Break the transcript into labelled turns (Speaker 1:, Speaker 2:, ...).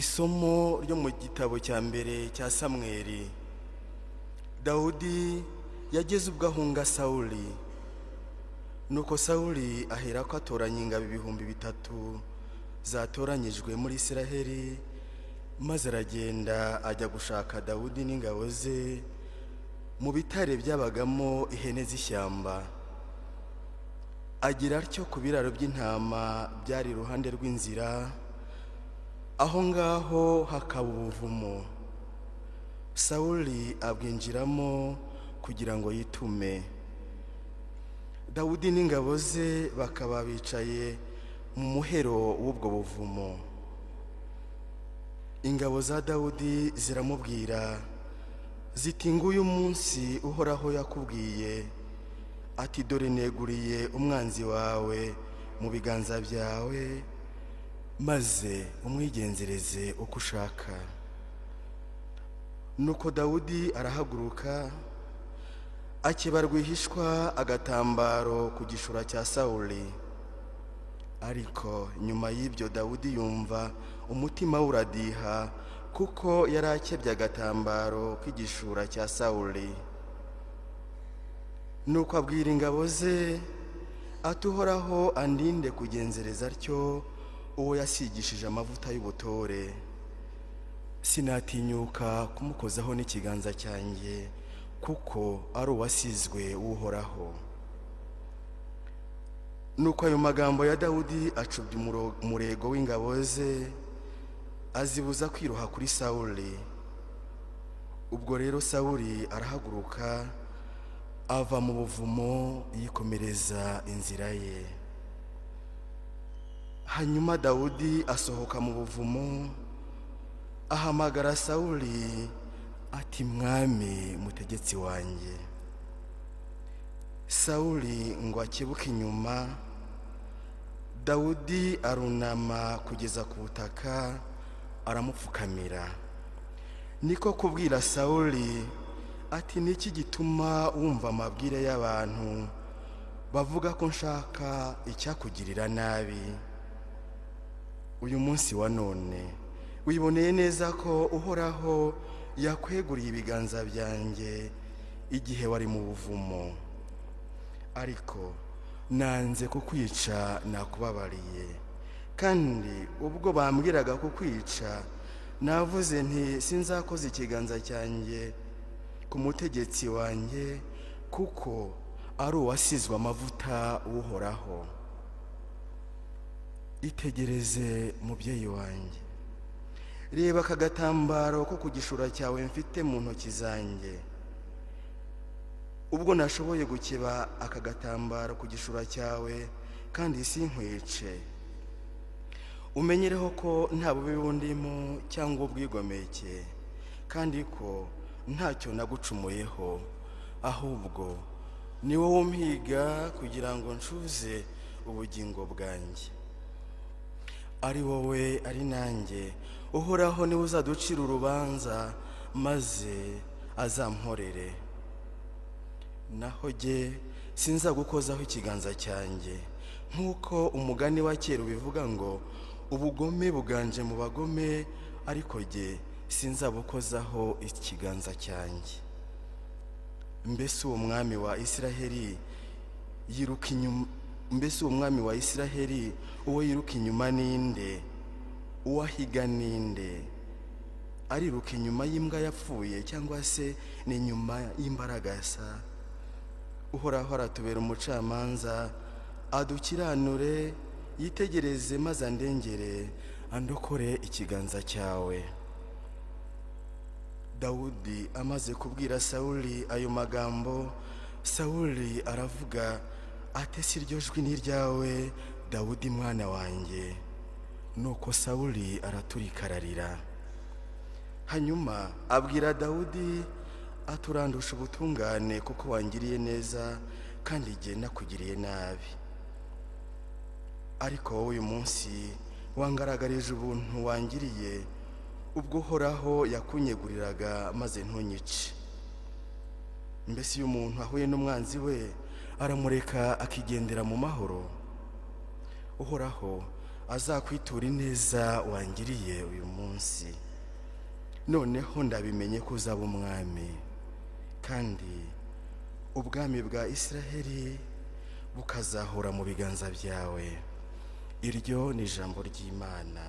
Speaker 1: Isomo ryo mu gitabo cya mbere cya Samweli. Dawudi yageze ubwo ahunga Sawuli. Nuko Sawuli aherako atoranya ingabo 3000 zatoranyijwe muri Isiraheli, maze aragenda ajya gushaka Dawudi n'ingabo ze mu bitare byabagamo ihene z'ishyamba. Agira atyo ku biraro by'intama byari iruhande rw'inzira, aho ngaho hakaba ubuvumo. Sawuli abwinjiramo kugira ngo yitume. Dawudi n'ingabo ze bakaba bicaye mu muhero w'ubwo buvumo. Ingabo za Dawudi ziramubwira ziti: "Nguyu munsi Uhoraho yakubwiye ati: 'Dore neguriye umwanzi wawe mu biganza byawe, maze umwigenzereze uko ushaka.'" Nuko Dawudi arahaguruka, akeba rwihishwa agatambaro ku gishura cya Sawuli. Ariko nyuma y'ibyo Dawudi yumva umutima we uradiha kuko yari akebye agatambaro k'igishura cya Sawuli. Nuko abwira ingabo ze ati: "Uhoraho andinde kugenzereza atyo uwo yasigishije amavuta y'ubutore. Sinatinyuka kumukozaho n'ikiganza cyanjye, kuko ari uwasizwe w'Uhoraho." Nuko ayo magambo ya Dawudi acubya umurego w'ingabo ze, azibuza kwiroha kuri Sawuli. Ubwo rero Sawuli arahaguruka, ava mu buvumo, yikomereza inzira ye. Hanyuma Dawudi asohoka mu buvumo, ahamagara Sawuli ati: "Mwami, mutegetsi wanjye." Sawuli ngo akebuke inyuma, Dawudi arunama kugeza ku butaka, aramupfukamira. Niko kubwira Sawuli ati: "Niki gituma wumva amabwire y'abantu bavuga ko nshaka icyakugirira nabi? Uyu munsi wa none wiboneye neza ko Uhoraho yakweguriye ibiganza byanjye igihe wari mu buvumo. Ariko nanze kukwica, nakubabariye. Kandi ubwo bambwiraga kukwica, navuze nti: 'Sinzakoza ikiganza cyanjye ku mutegetsi wanjye, kuko ari uwasizwe amavuta w'Uhoraho.' Itegereze, mubyeyi wanjye, reba aka gatambaro ko ku gishura cyawe mfite mu ntoki zanjye. Ubwo nashoboye gukeba aka gatambaro ku gishura cyawe kandi sinkwice, umenyereho ko nta bubi bundimo cyangwa ubwigomeke, kandi ko ntacyo nagucumuyeho. Ahubwo ni wowe umpiga kugira ngo ncuze ubugingo bwanjye. Ari wowe, ari nanjye, Uhoraho niwe uzaducira urubanza, maze azamporere. Naho jye sinzagukozaho ikiganza cyanjye, nk'uko umugani wa kera ubivuga ngo: 'Ubugome buganje mu bagome,' ariko jye sinzabukozaho ikiganza cyanjye. Mbese uwo mwami wa Isiraheli yiruka inyuma, mbese uwo mwami wa Isiraheli uwo yiruka inyuma ninde? Uwo ahiga ninde? Ariruka inyuma y'imbwa yapfuye, cyangwa se ni inyuma y'imbaragasa? Uhoraho aratubera umucamanza, adukiranure, yitegereze maze andengere, andokore ikiganza cyawe." Dawudi amaze kubwira Sawuli ayo magambo, Sawuli aravuga ati: "Si iryo jwi ni iryawe, Dawudi mwana wanjye?" Nuko Sawuli araturika, ararira. Hanyuma abwira Dawudi ati: "Urandusha ubutungane, kuko wangiriye neza kandi igihe nakugiriye nabi. Ariko wowe uyu munsi wangaragarije ubuntu wangiriye, ubwo Uhoraho yakunyeguriraga maze ntunyice. Mbese iyo umuntu ahuye n'umwanzi we, aramureka akigendera mu mahoro? Uhoraho azakwitura ineza wangiriye uyu munsi. Noneho ndabimenye ko uzaba umwami, kandi ubwami bwa Israheli bukazahora mu biganza byawe. Iryo ni ijambo ry'Imana.